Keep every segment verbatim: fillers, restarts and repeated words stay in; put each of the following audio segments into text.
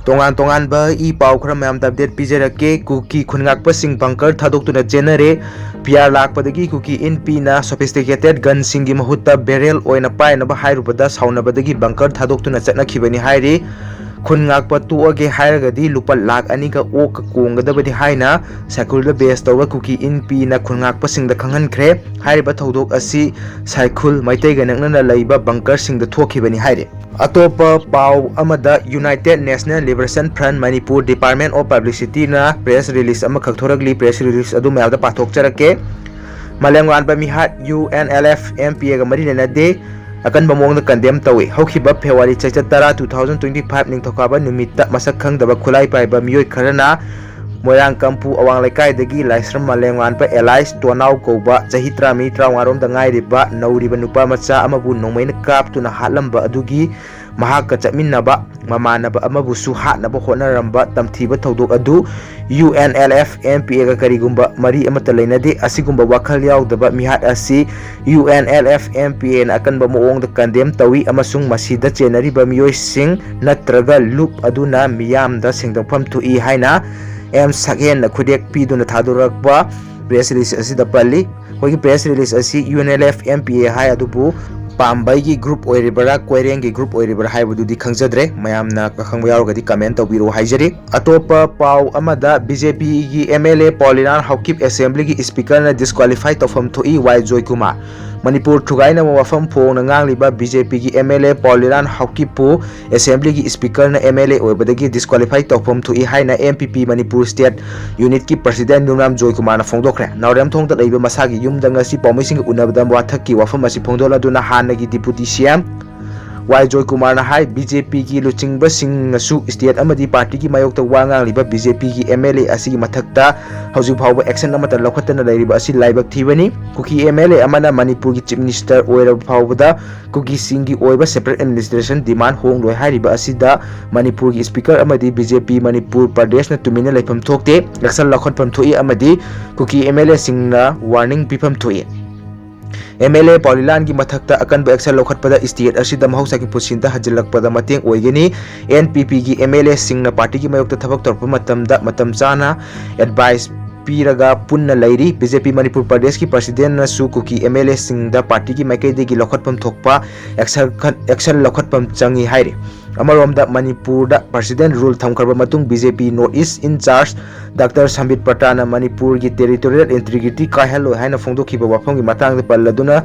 ꯇꯣꯉꯥꯟ ꯇꯣꯉꯥꯟꯕ ꯏ ꯄꯥꯎ ꯈꯔ ꯃꯌꯥꯝꯗ ꯑꯞꯗꯦꯠ ꯄꯤꯖꯔꯛꯀꯦ꯫ ꯀꯨꯀꯤ ꯈꯨꯟꯉꯥꯛꯄꯁꯤꯡ ꯕꯪꯀꯔ ꯊꯥꯗꯣꯛꯇꯨꯅ ꯆꯦꯟꯅꯔꯦ꯫ ꯄꯤ ꯑꯥꯔ ꯂꯥꯛꯄꯗꯒꯤ ꯀꯨꯀꯤ ꯏꯟꯄꯤꯅ ꯁꯣꯐꯤꯁꯇꯤꯀꯦꯇꯦꯠ ꯒꯟꯁꯤꯡꯒꯤ ꯃꯍꯨꯠꯇ ꯕꯦꯔꯦꯜ ꯑꯣꯏꯅ ꯄꯥꯏꯅꯕ ꯍꯥꯏꯔꯨꯕꯗ ꯁꯥꯎꯅꯕꯗꯒꯤ ꯕꯪꯀꯔ ꯊꯥꯗꯣꯛꯇꯨꯅ ꯆꯠꯅꯈꯤꯕꯅꯤ ꯍꯥꯏꯔꯤ꯫ ꯈꯨꯟ ꯉꯥꯛꯄ ꯇꯣꯛꯑꯒꯦ ꯍꯥꯏꯔꯒꯗꯤ ꯂꯨꯄꯥ ꯂꯥꯈ ꯑꯅꯤꯒ ꯑꯣꯛꯀ ꯀꯣꯡꯒꯗꯕꯅꯤ ꯍꯥꯏꯅ ꯁꯥꯏꯈꯨꯜꯗ ꯕꯦꯁ ꯇꯧꯕ ꯀꯨꯀꯤ ꯏꯟꯄꯤꯅ ꯈꯨꯟ ꯉꯥꯛꯄꯁꯤꯡꯗ ꯈꯪꯍꯟꯈ꯭ꯔꯦ꯫ ꯍꯥꯏꯔꯤꯕ ꯊꯧꯗꯣꯛ ꯑꯁꯤ ꯁꯥꯏꯈꯨꯜ ꯃꯩꯇꯩꯒ ꯅꯛꯅꯅ ꯂꯩꯕ ꯕꯪꯀꯔꯁꯤꯡꯗ ꯊꯣꯛꯈꯤꯕꯅꯤ ꯍꯥꯏꯔꯤ꯫ ꯑꯇꯣꯞꯄ ꯄꯥꯎ ꯑꯃꯗ, United National Liberation Front Manipur Department of Publicityꯅ press release ꯑꯃꯈꯛ ꯊꯣꯔꯛꯂꯤ꯫ Press release ꯑꯗꯨ ꯃꯌꯥꯝꯗ ꯄꯥꯊꯣꯛꯆꯔꯛꯀꯦ꯫ ꯃꯥꯂꯦꯝꯉꯥꯟꯕ ꯃꯤꯍꯥꯠ U N L F M P ꯑꯦꯒ ꯃꯔꯤ ꯂꯩꯅꯗꯦ, ꯑꯀꯟꯕ ꯃꯑꯣꯡꯗ condemn ꯇꯧꯏ꯫ ꯍꯧꯈꯤꯕ February ꯆꯩꯆꯠ ꯇꯔꯥ, two thousand twenty five ꯅꯤꯡꯊꯧꯀꯥꯕ ꯅꯨꯃꯤꯠꯇ ꯃꯁꯛ ꯈꯪꯗꯕ ꯈꯨꯠꯂꯥꯏ ꯄꯥꯏꯕ ꯃꯤꯑꯣꯏ ꯈꯔꯅ ꯃꯣꯏꯔꯥꯡ ꯀꯝꯄꯨ ꯑꯋꯥꯡ ꯂꯩꯀꯥꯏꯗꯒꯤ ꯂꯥꯏꯁ꯭ꯔꯝ ꯃꯥꯂꯦꯝꯉꯥꯟꯕ alias ꯇꯣꯅꯥꯎ ꯀꯧꯕ ꯆꯍꯤ ꯇꯔꯥꯃꯔꯤ ꯇꯔꯥꯃꯉꯥ ꯔꯣꯝꯗ ꯉꯥꯏꯔꯤꯕ ꯅꯧꯔꯤꯕ ꯅꯨꯄꯥ ꯃꯆꯥ ꯑꯃꯕꯨ ꯅꯣꯡꯃꯩꯅ ꯀꯥꯞꯇꯨꯅ ꯍꯥꯠꯂꯝꯕ ꯑꯗꯨꯒꯤ ꯃꯍꯥꯛꯀ ꯆꯠꯃꯤꯟꯅꯕ ꯃꯃꯥꯟꯅꯕ ꯑꯃꯕꯨꯁꯨ ꯍꯥꯠꯅꯕ ꯍꯣꯠꯅꯔꯝꯕ ꯇꯝꯊꯤꯕ ꯊꯧꯗꯣꯛ ꯑꯗꯨ U N L F M P ꯑꯦꯒ ꯀꯔꯤꯒꯨꯝꯕ ꯃꯔꯤ ꯑꯃꯠꯇ ꯂꯩꯅꯗꯦ꯫ ꯑꯁꯤꯒꯨꯝꯕ ꯋꯥꯈꯜ ꯌꯥꯎꯗꯕ ꯃꯤꯍꯥꯠ ꯑꯁꯤ U N L F M P ꯑꯦꯅ ꯑꯀꯟꯕ ꯃꯑꯣꯡꯗ condemn ꯇꯧꯏ ꯑꯃꯁꯨꯡ ꯃꯁꯤꯗ ꯆꯦꯟꯅꯔꯤꯕ ꯃꯤꯑꯣꯏꯁꯤꯡ ꯅꯠꯇ꯭ꯔꯒ ꯂꯨꯞ ꯑꯗꯨꯅ ꯃꯤꯌꯥꯝꯗ ꯁꯦꯡꯗꯣꯛꯐꯝ ꯊꯣꯛꯏ ꯍꯥꯏꯅ ꯑꯦꯝ ꯁꯛꯍꯦꯟꯅ ꯈꯨꯗꯦꯛ ꯄꯤꯗꯨꯅ ꯊꯥꯗꯣꯔꯛꯄ press release ꯑꯁꯤꯗ ꯄꯜꯂꯤ꯫ ꯑꯩꯈꯣꯏꯒꯤ press release ꯑꯁꯤ U N L F M P A ꯍꯥꯏ, ꯑꯗꯨꯕꯨ ꯄꯥꯝꯕꯩꯒꯤ group ꯑꯣꯏꯔꯤꯕꯔꯥ, ꯀꯣꯏꯔꯦꯡꯒꯤ group ꯑꯣꯏꯔꯤꯕꯔꯥ ꯍꯥꯏꯕꯗꯨꯗꯤ ꯈꯪꯖꯗ꯭ꯔꯦ꯫ ꯃꯌꯥꯝꯅ ꯑꯈꯪꯕ ꯌꯥꯎꯔꯒꯗꯤ comment ꯇꯧꯕꯤꯔꯛꯑꯣ ꯍꯥꯏꯖꯔꯤ꯫ ꯑꯇꯣꯞꯄ ꯄꯥꯎ ꯑꯃꯗ, ꯕꯤ ꯖꯦ ꯄꯤꯒꯤ M L A Paolienlal Haokip assemblyꯒꯤ speakerꯅ disqualify ꯇꯧꯐꯝ ꯊꯣꯛꯏ, ꯋꯥꯏ ꯖꯣꯏꯀꯨꯃꯥꯔ꯫ ꯃꯅꯤꯄꯨꯔ ꯊꯨꯒꯥꯏꯅꯕ ꯋꯥꯐꯝ ꯐꯣꯡꯅ ꯉꯥꯡꯂꯤꯕ ꯕꯤ ꯖꯦ ꯄꯤꯒꯤ ꯑꯦꯝ ꯑꯦꯜ ꯑꯦ ꯄꯥꯎꯂꯤꯔꯥꯟ ꯍꯥꯎꯀꯤꯞꯄꯨ assemblyꯒꯤ speakerꯅ ꯑꯦꯝ ꯑꯦꯜ ꯑꯦ ꯑꯣꯏꯕꯗꯒꯤ disqualify ꯇꯧꯐꯝ ꯊꯣꯛꯏ ꯍꯥꯏꯅ M P P Manipur state unitꯀꯤ president ꯌꯨꯝꯅꯥꯝ ꯖꯣꯏꯀꯨꯃꯥꯔꯅ ꯐꯣꯡꯗꯣꯛꯈ꯭ꯔꯦ꯫ ꯅꯥꯎꯔꯦꯝꯊꯣꯡꯗ ꯂꯩꯕ ꯃꯁꯥꯒꯤ ꯌꯨꯝꯗ ꯉꯁꯤ ꯄꯥꯎꯃꯤꯁꯤꯡꯒ ꯎꯅꯕꯗ ꯋꯥꯊꯛꯀꯤ ꯋꯥꯐꯝ ꯑꯁꯤ ꯐꯣꯡꯗꯣꯛꯂꯗꯨꯅ ꯍꯥꯟꯅꯒꯤ deputy C M ꯋꯥꯏ ꯖꯣꯏꯀꯨꯃꯥꯔꯅ ꯍꯥꯏ, ꯕꯤ ꯖꯦ ꯄꯤꯒꯤ ꯂꯨꯆꯤꯡꯕꯁꯤꯡꯅꯁꯨ state ꯑꯃꯗꯤ partyꯒꯤ ꯃꯥꯌꯣꯛꯇ ꯋꯥ ꯉꯥꯡꯂꯤꯕ ꯕꯤ ꯖꯦ ꯄꯤꯒꯤ ꯑꯦꯝ ꯑꯦꯜ ꯑꯦ ꯑꯁꯤꯒꯤ ꯃꯊꯛꯇ ꯍꯧꯖꯤꯛ ꯐꯥꯎꯕ action ꯑꯃꯠꯇ ꯂꯧꯈꯠꯇꯅ ꯂꯩꯔꯤꯕ ꯑꯁꯤ ꯂꯥꯏꯕꯛ ꯊꯤꯕꯅꯤ꯫ ꯀꯨꯀꯤ ꯑꯦꯝ ꯑꯦꯜ ꯑꯦ ꯑꯃꯅ ꯃꯅꯤꯄꯨꯔꯒꯤ chief minister ꯑꯣꯏꯔꯕ ꯐꯥꯎꯕꯗ ꯀꯨꯀꯤꯁꯤꯡꯒꯤ ꯑꯣꯏꯕ separate administration demand ꯍꯣꯡꯂꯣꯏ ꯍꯥꯏꯔꯤꯕ ꯑꯁꯤꯗ ꯃꯅꯤꯄꯨꯔꯒꯤ speaker ꯑꯃꯗꯤ ꯕꯤ ꯖꯦ ꯄꯤ ꯃꯅꯤꯄꯨꯔ ꯄ꯭ꯔꯗꯦꯁꯅ ꯇꯨꯃꯤꯟꯅ ꯂꯩꯐꯝ ꯊꯣꯛꯇꯦ꯫ Action ꯂꯧꯈꯠꯐꯝ ꯊꯣꯛꯏ ꯑꯃꯗꯤ ꯀꯨꯀꯤ ꯑꯦꯝ ꯑꯦꯜ ꯑꯦꯁꯤꯡꯅ warning ꯄꯤꯐꯝ ꯊꯣꯛꯏ꯫ ꯑꯦꯝ ꯑꯦꯜ ꯑꯦ ꯄꯥꯎꯂꯤꯂꯥꯟꯒꯤ ꯃꯊꯛꯇ ꯑꯀꯟꯕ action ꯂꯧꯈꯠꯄꯗ state ꯑꯁꯤꯗ ꯃꯍꯧꯁꯥꯒꯤ ꯄꯨꯟꯁꯤꯗ ꯍꯟꯖꯤꯜꯂꯛꯄꯗ ꯃꯇꯦꯡ ꯑꯣꯏꯒꯅꯤ꯫ ꯑꯦꯟ ꯄꯤ ꯄꯤꯒꯤ ꯑꯦꯝ ꯑꯦꯜ ꯑꯦꯁꯤꯡꯅ partyꯒꯤ ꯃꯥꯌꯣꯛꯇ ꯊꯕꯛ ꯇꯧꯔꯛꯄ ꯃꯇꯝꯗ ꯃꯇꯝ ꯆꯥꯅ advice ꯄꯤꯔꯒ ꯄꯨꯟꯅ ꯂꯩꯔꯤ꯫ ꯕꯤ ꯖꯦ ꯄꯤ ꯃꯅꯤꯄꯨꯔ ꯄ꯭ꯔꯗꯦꯁꯀꯤ presidentꯅꯁꯨ ꯀꯨꯀꯤ ꯑꯦꯝ ꯑꯦꯜ ꯑꯦꯁꯤꯡꯗ partyꯒꯤ ꯃꯥꯏꯀꯩꯗꯒꯤ ꯂꯧꯈꯠꯐꯝ ꯊꯣꯛꯄ action, action ꯂꯧꯈꯠꯐꯝ ꯆꯪꯏ ꯍꯥꯏꯔꯤ꯫ ꯑꯃꯔꯣꯝꯗ ꯃꯅꯤꯄꯨꯔꯗ president rule ꯊꯝꯈ꯭ꯔꯕ ꯃꯇꯨꯡ B J P North East in charge doctor Sambit ꯄꯇ꯭ꯔꯥꯅ ꯃꯅꯤꯄꯨꯔꯒꯤ territorial integrity ꯀꯥꯏꯍꯜꯂꯣꯏ ꯍꯥꯏꯅ ꯐꯣꯡꯗꯣꯛꯈꯤꯕ ꯋꯥꯐꯝꯒꯤ ꯃꯇꯥꯡꯗ ꯄꯜꯂꯗꯨꯅ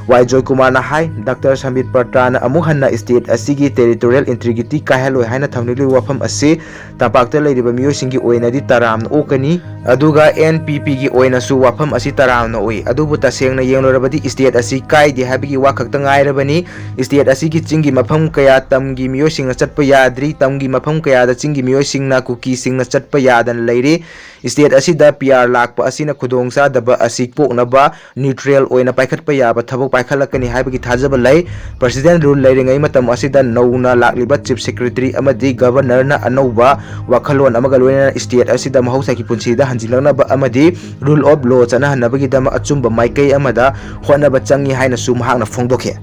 ꯋꯥꯏ ꯖꯣꯏꯀꯨꯃꯥꯔꯅ ꯍꯥꯏ, ꯗꯥꯛꯇꯔ ꯁꯝꯕꯤꯠ ꯄꯇ꯭ꯔꯥꯅ ꯑꯃꯨꯛ ꯍꯟꯅ state ꯑꯁꯤꯒꯤ territorial integrity ꯀꯥꯏꯍꯜꯂꯣꯏ ꯍꯥꯏꯅ ꯊꯝꯂꯤꯕ ꯋꯥꯐꯝ ꯑꯁꯤ ꯇꯝꯄꯥꯛꯇ ꯂꯩꯔꯤꯕ ꯃꯤꯑꯣꯏꯁꯤꯡꯒꯤ ꯑꯣꯏꯅꯗꯤ ꯇꯔꯥꯝꯅ ꯑꯣꯛꯀꯅꯤ, ꯑꯗꯨꯒ ꯑꯦꯟ ꯄꯤ ꯄꯤꯒꯤ ꯑꯣꯏꯅꯁꯨ ꯋꯥꯐꯝ ꯑꯁꯤ ꯇꯔꯥꯝꯅ ꯑꯣꯛꯏ꯫ ꯑꯗꯨꯕꯨ ꯇꯁꯦꯡꯅ ꯌꯦꯡꯂꯨꯔꯕꯗꯤ state ꯑꯁꯤ ꯀꯥꯏꯗꯦ ꯍꯥꯏꯕꯒꯤ ꯋꯥ ꯈꯛꯇ ꯉꯥꯏꯔꯕꯅꯤ꯫ State ꯑꯁꯤꯒꯤ ꯆꯤꯡꯒꯤ ꯃꯐꯝ ꯀꯌꯥ ꯇꯝꯒꯤ ꯃꯤꯑꯣꯏꯁꯤꯡꯅ ꯆꯠꯄ ꯌꯥꯗ꯭ꯔꯤ, ꯇꯝꯒꯤ ꯃꯐꯝ ꯀꯌꯥꯗ ꯆꯤꯡꯒꯤ ꯃꯤꯑꯣꯏꯁꯤꯡꯅ ꯀꯨꯀꯤꯁꯤꯡꯅ ꯆꯠꯄ ꯌꯥꯗꯅ ꯂꯩꯔꯤ꯫ State ꯑꯁꯤꯗ ꯄꯤ ꯑꯥꯔ ꯂꯥꯛꯄ ꯑꯁꯤꯅ ꯈꯨꯗꯣꯡꯆꯥꯗꯕ ꯑꯁꯤ ꯀꯣꯛꯅꯕ neutral ꯑꯣꯏꯅ ꯄꯥꯏꯈꯠꯄ ꯌꯥꯕ ꯊꯕꯛ ꯄꯥꯏꯈꯠꯂꯛꯀꯅꯤ ꯍꯥꯏꯕꯒꯤ ꯊꯥꯖꯕ ꯂꯩ꯫ President rule ꯂꯩꯔꯤꯉꯩ ꯃꯇꯝ ꯑꯁꯤꯗ ꯅꯧꯅ ꯂꯥꯛꯂꯤꯕ chief secretary ꯑꯃꯗꯤ governorꯅ ꯑꯅꯧꯕ ꯋꯥꯈꯜꯂꯣꯟ ꯑꯃꯒ ꯂꯣꯏꯅꯅ state ꯑꯁꯤꯗ ꯃꯍꯧꯁꯥꯒꯤ ꯄꯨꯟꯁꯤꯗ ꯍꯟꯖꯤꯜꯂꯛꯅꯕ ꯑꯃꯗꯤ rule of law ꯆꯠꯅꯍꯟꯅꯕꯒꯤꯗꯃꯛ ꯑꯆꯨꯝꯕ ꯃꯥꯏꯀꯩ ꯑꯃꯗ ꯍꯣꯠꯅꯕ ꯆꯪꯏ ꯍꯥꯏꯅꯁꯨ ꯃꯍꯥꯛꯅ ꯐꯣꯡꯗꯣꯛꯈꯤ꯫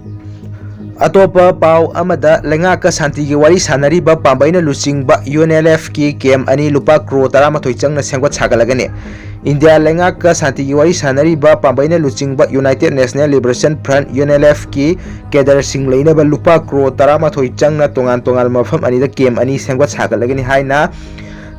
ꯑꯇꯣꯞꯄ ꯄꯥꯎ ꯑꯃꯗ, ꯂꯩꯉꯥꯛꯀ ꯁꯥꯟꯇꯤꯒꯤ ꯋꯥꯔꯤ ꯁꯥꯟꯅꯔꯤꯕ ꯄꯥꯝꯕꯩꯅ ꯂꯨꯆꯤꯡꯕ ꯌꯨ ꯑꯦꯟ ꯑꯦꯜ ꯑꯦꯐꯀꯤ camp ꯑꯅꯤ ꯂꯨꯄꯥ ꯀ꯭ꯔꯣꯔ ꯇꯔꯥꯃꯥꯊꯣꯏ ꯆꯪꯅ ꯁꯦꯝꯒꯠ ꯁꯥꯒꯠꯂꯒꯅꯤ꯫ ꯏꯟꯗꯤꯌꯥ ꯂꯩꯉꯥꯛꯀ ꯁꯥꯟꯇꯤꯒꯤ ꯋꯥꯔꯤ ꯁꯥꯟꯅꯔꯤꯕ ꯄꯥꯝꯕꯩꯅ ꯂꯨꯆꯤꯡꯕ United National Liberation Front, U N L ꯑꯦꯐꯀꯤ cadreꯁꯤꯡ ꯂꯩꯅꯕ ꯂꯨꯄꯥ ꯀ꯭ꯔꯣꯔ ꯇꯔꯥꯃꯥꯊꯣꯏ ꯆꯪꯅ ꯇꯣꯉꯥꯟ ꯇꯣꯉꯥꯟꯕ ꯃꯐꯝ ꯑꯅꯤꯗ camp ꯑꯅꯤ ꯁꯦꯝꯒꯠ ꯁꯥꯒꯠꯂꯒꯅꯤ ꯍꯥꯏꯅ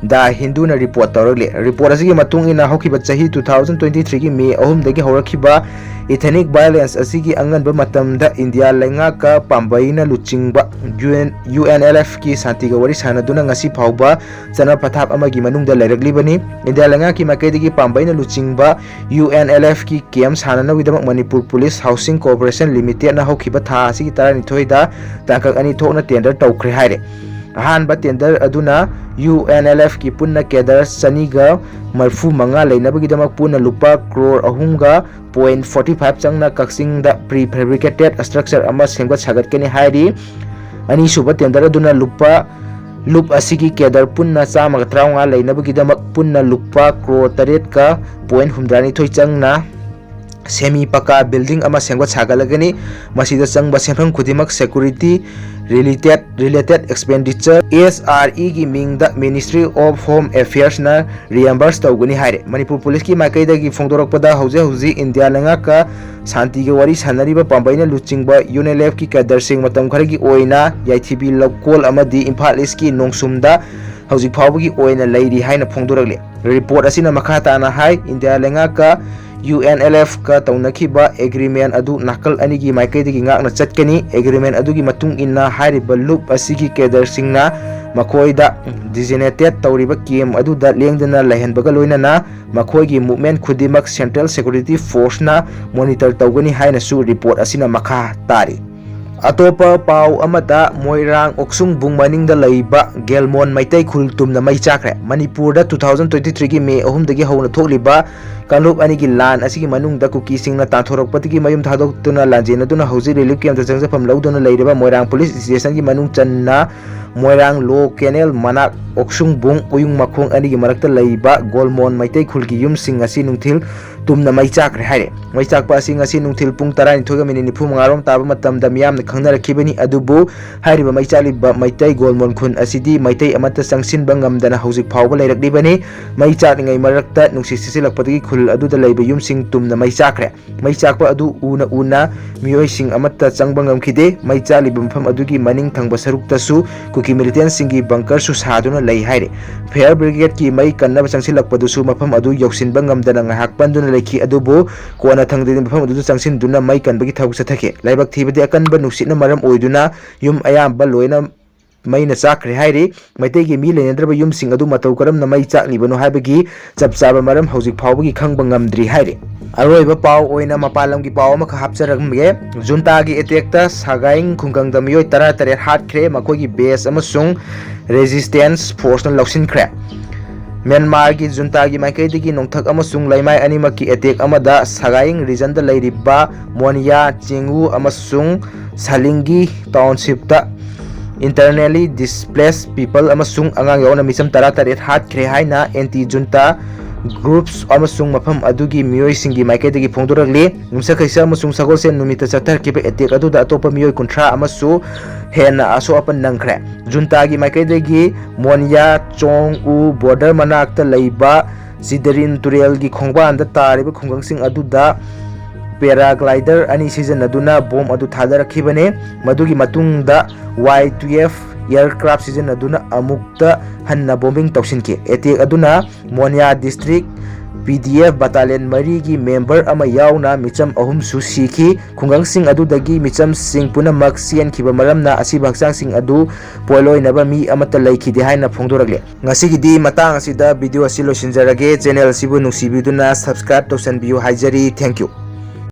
The Hinduꯅ report ꯇꯧꯔꯛꯂꯤ꯫ Report ꯑꯁꯤꯒꯤ ꯃꯇꯨꯡ ꯏꯟꯅ, ꯍꯧꯈꯤꯕ ꯆꯍꯤ two thousand twenty threeꯒꯤ May ꯑꯍꯨꯝꯗꯒꯤ ꯍꯧꯔꯛꯈꯤꯕ ethnic violence ꯑꯁꯤꯒꯤ ꯑꯉꯟꯕ ꯃꯇꯝꯗ ꯏꯟꯗꯤꯌꯥ ꯂꯩꯉꯥꯛꯀ ꯄꯥꯝꯕꯩꯅ ꯂꯨꯆꯤꯡꯕ U N, U N L ꯑꯦꯐꯀꯤ ꯁꯥꯟꯇꯤꯒ ꯋꯥꯔꯤ ꯁꯥꯟꯅꯗꯨꯅ ꯉꯁꯤ ꯐꯥꯎꯕ ꯆꯠꯅ ꯄꯊꯥꯞ ꯑꯃꯒꯤ ꯃꯅꯨꯡꯗ ꯂꯩꯔꯛꯂꯤꯕꯅꯤ꯫ ꯏꯟꯗꯤꯌꯥ ꯂꯩꯉꯥꯛꯀꯤ ꯃꯥꯏꯀꯩꯗꯒꯤ ꯄꯥꯝꯕꯩꯅ ꯂꯨꯆꯤꯡꯕ ꯌꯨ ꯑꯦꯟ ꯑꯦꯜ ꯑꯦꯐꯀꯤ camp ꯁꯥꯟꯅꯅꯕꯒꯤꯗꯃꯛ ꯃꯅꯤꯄꯨꯔ Police Housing Corporation Limitedꯅ ꯍꯧꯈꯤꯕ ꯊꯥ ꯑꯁꯤꯒꯤ ꯇꯔꯥꯅꯤꯊꯣꯏꯗ ꯇꯥꯡꯀꯛ ꯑꯅꯤ ꯊꯣꯛꯅ tender ꯇꯧꯈ꯭ꯔꯦ ꯍꯥꯏꯔꯦ꯫ ꯑꯍꯥꯟꯕ tender ꯑꯗꯨꯅ ꯌꯨ ꯑꯦꯟ ꯑꯦꯜ ꯑꯦꯐꯀꯤ ꯄꯨꯟꯅ cadre ꯆꯅꯤꯒ ꯃꯔꯤꯐꯨ ꯃꯉꯥ ꯂꯩꯅꯕꯒꯤꯗꯃꯛ ꯄꯨꯟꯅ ꯂꯨꯄꯥ ꯀ꯭ꯔꯣꯔ ꯑꯍꯨꯝꯒ point forty five ꯆꯪꯅ ꯀꯛꯆꯤꯡꯗ prefabricated structure ꯑꯃ ꯁꯦꯝꯒꯠ ꯁꯥꯒꯠꯀꯅꯤ ꯍꯥꯏꯔꯤ꯫ ꯑꯅꯤꯁꯨꯕ tender ꯑꯗꯨꯅ ꯂꯨꯄꯥ, ꯂꯨꯞ ꯑꯁꯤꯒꯤ cadre ꯄꯨꯟꯅ ꯆꯥꯝꯃꯒ ꯇꯔꯥꯃꯉꯥ ꯂꯩꯅꯕꯒꯤꯗꯃꯛ ꯄꯨꯟꯅ ꯂꯨꯄꯥ ꯀ꯭ꯔꯣꯔ ꯇꯔꯦꯠꯀ point ꯍꯨꯝꯗ꯭ꯔꯥꯅꯤꯊꯣꯏ ꯆꯪꯅ ꯁꯦꯃꯤ ꯄꯀꯥ ꯕꯤꯜꯗꯤꯡ ꯑꯃ ꯁꯦꯝꯒꯠ ꯁꯥꯒꯠꯂꯒꯅꯤ꯫ ꯃꯁꯤꯗ ꯆꯪꯕ ꯁꯦꯟꯐꯝ ꯈꯨꯗꯤꯡꯃꯛ ꯁꯦꯀꯨꯔꯤꯇꯤ ꯔꯤꯂꯦꯇꯦꯠ ꯔꯤꯂꯦꯇꯦꯠ ꯑꯦꯛꯁꯄꯦꯟꯗꯤꯆꯔ, ꯑꯦꯁ ꯑꯥꯔ ꯏꯒꯤ ꯃꯤꯡꯗ ꯃꯤꯅꯤꯁꯇ꯭ꯔꯤ ꯑꯣꯐ ꯍꯣꯝ ꯑꯦꯐꯤꯌꯔꯁꯅ ꯔꯤꯑꯦꯝꯕꯔꯁ ꯇꯧꯒꯅꯤ ꯍꯥꯏꯔꯦ꯫ ꯃꯅꯤꯄꯨꯔ ꯄꯨꯂꯤꯁꯀꯤ ꯃꯥꯏꯀꯩꯗꯒꯤ ꯐꯣꯡꯗꯣꯔꯛꯄꯗ, ꯍꯧꯖꯤꯛ ꯍꯧꯖꯤꯛ ꯏꯟꯗꯤꯌꯥ ꯂꯩꯉꯥꯛꯀ ꯁꯥꯟꯇꯤꯒꯤ ꯋꯥꯔꯤ ꯁꯥꯟꯅꯔꯤꯕ ꯄꯥꯝꯕꯩꯅ ꯂꯨꯆꯤꯡꯕ ꯌꯨ ꯑꯦꯟ ꯑꯦꯜ ꯑꯦꯐꯀꯤ ꯀꯦꯗꯔꯁꯤꯡ ꯃꯇꯝ ꯈꯔꯒꯤ ꯑꯣꯏꯅ ꯌꯥꯏꯊꯤꯕꯤ ꯂꯧꯀꯣꯜ ꯑꯃꯗꯤ ꯏꯝꯐꯥꯜ ꯏꯁꯀꯤ ꯅꯣꯡꯁꯨꯝꯗ ꯍꯧꯖꯤꯛ ꯐꯥꯎꯕꯒꯤ ꯑꯣꯏꯅ ꯂꯩꯔꯤ ꯍꯥꯏꯅ ꯐꯣꯡꯗꯣꯔꯛꯂꯤ꯫ ꯔꯤꯄꯣꯔꯠ ꯑꯁꯤꯅ ꯃꯈꯥ ꯇꯥꯅ ꯍꯥꯏ, ꯏꯟꯗꯤꯌꯥ ꯂꯩꯉꯥꯛꯀ ꯌꯨ ꯑꯦꯟ ꯑꯦꯜ ꯑꯦꯐꯀ ꯇꯧꯅꯈꯤꯕ ꯑꯦꯒ꯭ꯔꯤꯃꯦꯟ ꯑꯗꯨ ꯅꯥꯀꯜ ꯑꯅꯤꯒꯤ ꯃꯥꯏꯀꯩꯗꯒꯤ ꯉꯥꯛꯅ ꯆꯠꯀꯅꯤ꯫ ꯑꯦꯒ꯭ꯔꯤꯃꯦꯟ ꯑꯗꯨꯒꯤ ꯃꯇꯨꯡ ꯏꯟꯅ ꯍꯥꯏꯔꯤꯕ ꯂꯨꯞ ꯑꯁꯤꯒꯤ ꯀꯦꯗꯔꯁꯤꯡꯅ ꯃꯈꯣꯏꯗ ꯗꯤꯖꯤꯅꯦꯇꯦꯠ ꯇꯧꯔꯤꯕ ꯀꯦꯝ ꯑꯗꯨꯗ ꯂꯦꯡꯗꯅ ꯂꯩꯍꯟꯕꯒ ꯂꯣꯏꯅꯅ ꯃꯈꯣꯏꯒꯤ ꯃꯨꯞꯃꯦꯟ ꯈꯨꯗꯤꯡꯃꯛ ꯁꯦꯟꯇ꯭ꯔꯦꯜ ꯁꯦꯀ꯭ꯌꯨꯔꯤꯇꯤ ꯐꯣꯔꯁꯅ ꯃꯣꯅꯤꯇꯔ ꯇꯧꯒꯅꯤ ꯍꯥꯏꯅꯁꯨ ꯔꯤꯄꯣꯔꯠ ꯑꯁꯤꯅ ꯃꯈꯥ ꯇꯥꯔꯤ꯫ ꯑꯇꯣꯞꯄ ꯄꯥꯎ ꯑꯃꯗ, ꯃꯣꯏꯔꯥꯡ ꯑꯣꯛꯁꯨꯡꯕꯨꯡ ꯃꯅꯤꯡꯗ ꯂꯩꯕ ꯒꯦꯜꯃꯣꯟ ꯃꯩꯇꯩ ꯈꯨꯜ ꯇꯨꯝꯅ ꯃꯩ ꯆꯥꯛꯈ꯭ꯔꯦ꯫ ꯃꯅꯤꯄꯨꯔꯗ two thousand twenty three ꯒꯤ ꯃꯦ ꯑꯍꯨꯝꯗꯒꯤ ꯍꯧꯅ ꯊꯣꯛꯂꯤꯕ ꯀꯥꯡꯂꯨꯞ ꯑꯅꯤꯒꯤ ꯂꯥꯟ ꯑꯁꯤꯒꯤ ꯃꯅꯨꯡꯗ ꯀꯨꯀꯤꯁꯤꯡꯅ ꯇꯥꯟꯊꯣꯔꯛꯄꯗꯒꯤ ꯃꯌꯨꯝ ꯊꯥꯗꯣꯛꯇꯨꯅ ꯂꯥꯟꯖꯦꯟꯅꯗꯨꯅ ꯍꯧꯖꯤꯛ ꯔꯤꯂꯤꯐ ꯀꯦꯝꯞꯇ ꯆꯪꯖꯐꯝ ꯂꯧꯗꯨꯅ ꯂꯩꯔꯤꯕ ꯃꯣꯏꯔꯥꯡ ꯄꯨꯂꯤꯁ ꯁ꯭ꯇꯦꯁꯟꯒꯤ ꯃꯅꯨꯡ ꯆꯟꯅ ꯃꯣꯏꯔꯥꯡ ꯂꯣ ꯀꯦꯅꯦꯜ ꯃꯅꯥꯛ ꯑꯣꯛꯁꯨꯡꯕꯨꯡ ꯎꯌꯨꯡ ꯃꯈꯣꯡ ꯑꯅꯤꯒꯤ ꯃꯔꯛꯇ ꯂꯩꯕ ꯒꯣꯜꯃꯣꯟ ꯃꯩꯇꯩ ꯈꯨꯜꯒꯤ ꯌꯨꯝꯁꯤꯡ ꯑꯁꯤ ꯅꯨꯡꯊꯤꯜ ꯇꯨꯝꯅ ꯃꯩ ꯆꯥꯛꯈ꯭ꯔꯦ ꯍꯥꯏꯔꯦ꯫ ꯃꯩ ꯆꯥꯛꯄ ꯑꯁꯤ ꯉꯁꯤ ꯅꯨꯡꯊꯤꯜ ꯄꯨꯡ ꯇꯔꯥꯅꯤꯊꯣꯏꯒ ꯃꯤꯅꯤꯠ ꯅꯤꯐꯨ ꯃꯉꯥ ꯔꯣꯝ ꯇꯥꯕ ꯃꯇꯝꯗ ꯃꯤꯌꯥꯝꯅ ꯈꯪꯅꯔꯛꯈꯤꯕꯅꯤ꯫ ꯑꯗꯨꯕꯨ ꯍꯥꯏꯔꯤꯕ ꯃꯩ ꯆꯥꯛꯂꯤꯕ ꯃꯩꯇꯩ ꯒꯣꯜꯃꯣꯟ ꯈꯨꯟ ꯑꯁꯤꯗꯤ ꯃꯩꯇꯩ ꯑꯃꯠꯇ ꯆꯪꯁꯤꯟꯕ ꯉꯝꯗꯅ ꯍꯧꯖꯤꯛ ꯐꯥꯎꯕ ꯂꯩꯔꯛꯂꯤꯕꯅꯤ꯫ ꯃꯩ ꯆꯥꯛꯂꯤꯉꯩ ꯃꯔꯛꯇ ꯅꯨꯡꯁꯤꯠ ꯁꯤꯠꯆꯤꯜꯂꯛꯄꯗꯒꯤ ꯈꯨꯜ ꯑꯗꯨꯗ ꯂꯩꯕ ꯌꯨꯝꯁꯤꯡ ꯇꯨꯝꯅ ꯃꯩ ꯆꯥꯛꯈ꯭ꯔꯦ꯫ ꯃꯩ ꯆꯥꯛꯄ ꯑꯗꯨ ꯎꯅ ꯎꯅ ꯃꯤꯑꯣꯏꯁꯤꯡ ꯑꯃꯠꯇ ꯆꯪꯕ ꯉꯝꯈꯤꯗꯦ꯫ ꯃꯩ ꯆꯥꯛꯂꯤꯕ ꯃꯐꯝ ꯑꯗꯨꯒꯤ ꯃꯅꯤꯡ ꯊꯪꯕ ꯁꯔꯨꯛꯇꯁꯨ ꯀꯨꯀꯤ ꯃꯤꯂꯤꯇꯦꯟꯁꯤꯡꯒꯤ ꯕꯪꯀꯔꯁꯨ ꯁꯥꯗꯨꯅ ꯂꯩ ꯍꯥꯏꯔꯤ꯫ ꯐꯥꯌꯔ ꯕ꯭ꯔꯤꯒꯦꯗꯀꯤ ꯃꯩ ꯀꯟꯅꯕ ꯆꯪꯁꯤꯜꯂꯛꯄꯗꯨꯁꯨ ꯃꯐꯝ ꯑꯗꯨ ꯌꯧꯁꯤꯟꯕ ꯉꯝꯗꯅ ꯉꯥꯏꯍꯥꯛ ꯄꯟꯗꯨꯅ ꯂꯩꯈꯤ꯫ ꯑꯗꯨꯕꯨ ꯀꯣꯟꯅ ꯊꯪꯗꯗꯤ ꯃꯐꯝ ꯑꯗꯨꯗ ꯆꯪꯁꯤꯟꯗꯨꯅ ꯃꯩ ꯀꯟꯕꯒꯤ ꯊꯕꯛ ꯆꯠꯊꯈꯤ꯫ ꯂꯥꯏꯕꯛ ꯊꯤꯕꯗꯤ, ꯑꯀꯟꯕ ꯅꯨꯡꯁꯤꯠꯅ ꯃꯔꯝ ꯑꯣꯏꯗꯨꯅ ꯌꯨꯝ ꯑꯌꯥꯝꯕ ꯂꯣꯏꯅ ꯃꯩꯅ ꯆꯥꯛꯈ꯭ꯔꯦ ꯍꯥꯏꯔꯤ꯫ ꯃꯩꯇꯩꯒꯤ ꯃꯤ ꯂꯩꯅꯗ꯭ꯔꯕ ꯌꯨꯝꯁꯤꯡ ꯑꯗꯨ ꯃꯇꯧ ꯀꯔꯝꯅ ꯃꯩ ꯆꯥꯛꯂꯤꯕꯅꯣ ꯍꯥꯏꯕꯒꯤ ꯆꯞ ꯆꯥꯕ ꯃꯔꯝ ꯍꯧꯖꯤꯛ ꯐꯥꯎꯕꯒꯤ ꯈꯪꯕ ꯉꯝꯗ꯭ꯔꯤ ꯍꯥꯏꯔꯤ꯫ ꯑꯔꯣꯏꯕ ꯄꯥꯎ ꯑꯣꯏꯅ ꯃꯄꯥꯟ ꯂꯝꯒꯤ ꯄꯥꯎ ꯑꯃꯈꯛ ꯍꯥꯞꯆꯔꯝꯒꯦ꯫ ꯖꯨꯟꯇꯥꯒꯤ ꯑꯦꯇꯦꯛꯇ ꯁꯥꯒꯥꯏꯡ ꯈꯨꯡꯒꯪꯗ ꯃꯤꯑꯣꯏ ꯇꯔꯥ ꯇꯔꯦꯠ ꯍꯥꯠꯈ꯭ꯔꯦ, ꯃꯈꯣꯏꯒꯤ ꯕꯦꯁ ꯑꯃꯁꯨꯡ ꯔꯦꯖꯤꯁꯇꯦꯟꯁ ꯐꯣꯔꯁꯅ ꯂꯧꯁꯤꯟꯈ꯭ꯔꯦ꯫ ꯃ꯭ꯌꯥꯟꯃꯥꯔꯒꯤ ꯖꯨꯟꯇꯥꯒꯤ ꯃꯥꯏꯀꯩꯗꯒꯤ ꯅꯣꯡꯊꯛ ꯑꯃꯁꯨꯡ ꯂꯩꯃꯥꯏ ꯑꯅꯤꯃꯛꯀꯤ ꯑꯦꯇꯦꯛ ꯑꯃꯗ ꯁꯥꯒꯥꯏꯡ ꯔꯤꯖꯟꯗ ꯂꯩꯔꯤꯕ ꯃꯣꯟꯌꯥ, ꯆꯦꯡꯎ ꯑꯃꯁꯨꯡ ꯁꯥꯂꯤꯡꯒꯤ ꯇꯥꯎꯟꯁꯤꯞꯇ internally displaced people ꯑꯃꯁꯨꯡ ꯑꯉꯥꯡ ꯌꯥꯎꯅ ꯃꯤꯆꯝ ꯇꯔꯥ ꯇꯔꯦꯠ ꯍꯥꯠꯈ꯭ꯔꯦ ꯍꯥꯏꯅ ꯑꯦꯟꯇꯤ ꯖꯨꯟꯇꯥ groups ꯑꯃꯁꯨꯡ ꯃꯐꯝ ꯑꯗꯨꯒꯤ ꯃꯤꯑꯣꯏꯁꯤꯡꯒꯤ ꯃꯥꯏꯀꯩꯗꯒꯤ ꯐꯣꯡꯗꯣꯔꯛꯂꯤ꯫ ꯌꯨꯝꯁꯀꯩꯁ ꯑꯃꯁꯨꯡ ꯁꯒꯣꯜꯁꯦꯟ ꯅꯨꯃꯤꯠꯇ ꯆꯠꯊꯈꯤꯕ attack ꯑꯗꯨꯗ ꯑꯇꯣꯞꯄ ꯃꯤꯑꯣꯏ ꯀꯨꯟꯊ꯭ꯔꯥ ꯑꯃꯁꯨ ꯍꯦꯟꯅ ꯑꯁꯣꯛ ꯑꯄꯟ ꯅꯪꯈ꯭ꯔꯦ꯫ Junta ꯒꯤ ꯃꯥꯏꯀꯩꯗꯒꯤ ꯃꯣꯟꯌꯥ ꯆꯣꯡ ꯎ border ꯃꯅꯥꯛꯇ ꯂꯩꯕ ꯆꯤꯗꯔꯤꯟ ꯇꯨꯔꯦꯜꯒꯤ ꯈꯣꯡꯕꯥꯟꯗ ꯇꯥꯔꯤꯕ ꯈꯨꯡꯒꯪꯁꯤꯡ ꯑꯗꯨꯗ paraglider ꯑꯅꯤ ꯁꯤꯖꯤꯟꯅꯗꯨꯅ bomb ꯑꯗꯨ ꯊꯥꯗꯔꯛꯈꯤꯕꯅꯤ꯫ ꯃꯗꯨꯒꯤ ꯃꯇꯨꯡꯗ Y twelve aircraft ꯁꯤꯖꯤꯟꯅꯗꯨꯅ ꯑꯃꯨꯛꯇ ꯍꯟꯅ bombing ꯇꯧꯁꯤꯟꯈꯤ꯫ Attack ꯑꯗꯨꯅ ꯃꯣꯟꯌꯥ district P D F battalion ꯃꯔꯤꯒꯤ member ꯑꯃ ꯌꯥꯎꯅ ꯃꯤꯆꯝ ꯑꯍꯨꯝꯁꯨ ꯁꯤꯈꯤ꯫ ꯈꯨꯡꯒꯪꯁꯤꯡ ꯑꯗꯨꯗꯒꯤ ꯃꯤꯆꯝꯁꯤꯡ ꯄꯨꯝꯅꯃꯛ ꯆꯦꯟꯈꯤꯕ ꯃꯔꯝꯅ ꯑꯁꯤꯕ ꯍꯛꯆꯥꯡꯁꯤꯡ ꯑꯗꯨ ꯄꯣꯠꯂꯣꯏꯅꯕ ꯃꯤ ꯑꯃꯠꯇ ꯂꯩꯈꯤꯗꯦ ꯍꯥꯏꯅ ꯐꯣꯡꯗꯣꯔꯛꯂꯤ꯫ ꯉꯁꯤꯒꯤꯗꯤ ꯃꯇꯥꯡ ꯑꯁꯤꯗ video ꯑꯁꯤ ꯂꯣꯏꯁꯤꯟꯖꯔꯒꯦ꯫ Channel ꯑꯁꯤꯕꯨ ꯅꯨꯡꯁꯤꯕꯤꯗꯨꯅ subscribe ꯇꯧꯁꯟꯕꯤꯌꯨ ꯍꯥꯏꯖꯔꯤ꯫ Thank you꯫